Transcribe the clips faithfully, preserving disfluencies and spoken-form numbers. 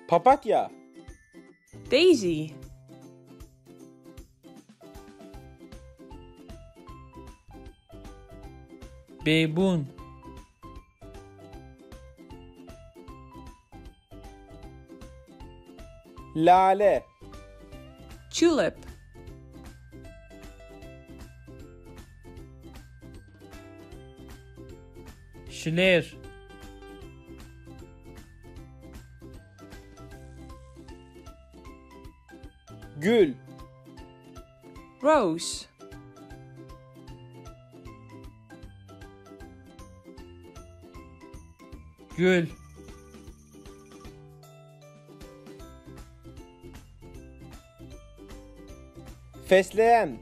Papatya. Daisy. Bêbûn. Lale. Tulip. Şilêr. Gül. Rose. Gül. Fesleğen.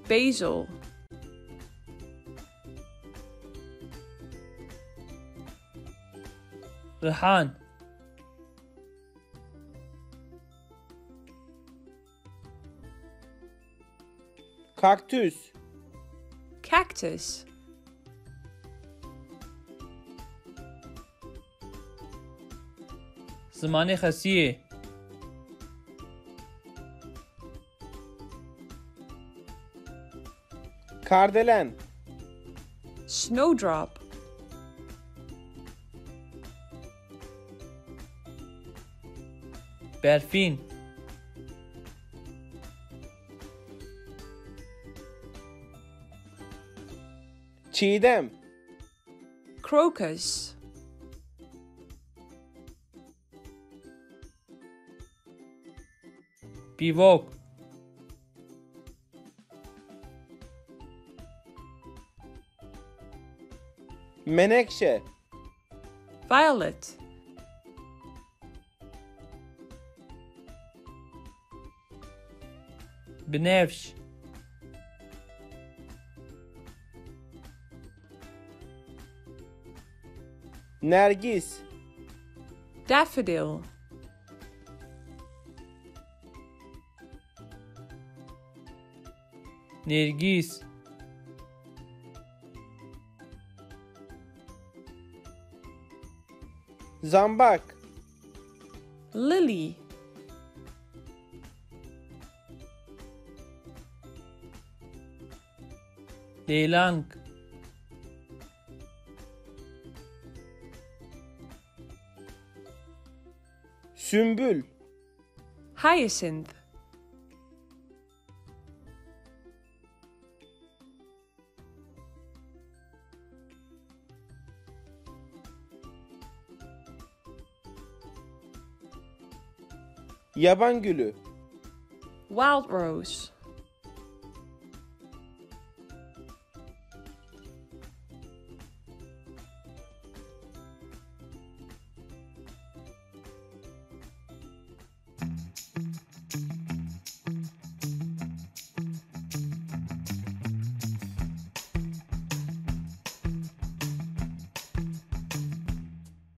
Basil. Rihan. Kaktüs. Cactus. Zimanê xesiyê. Kardelen. Snowdrop. Berfîn. Çiğdem. Crocus. Pîvok. Menekşe. Violet. Binevş. Nergis. Daffodil. Nêrgîs. Zambak. Lily. Leylang. Sümbül. Hyacinth. Yaban gülü. Wild rose.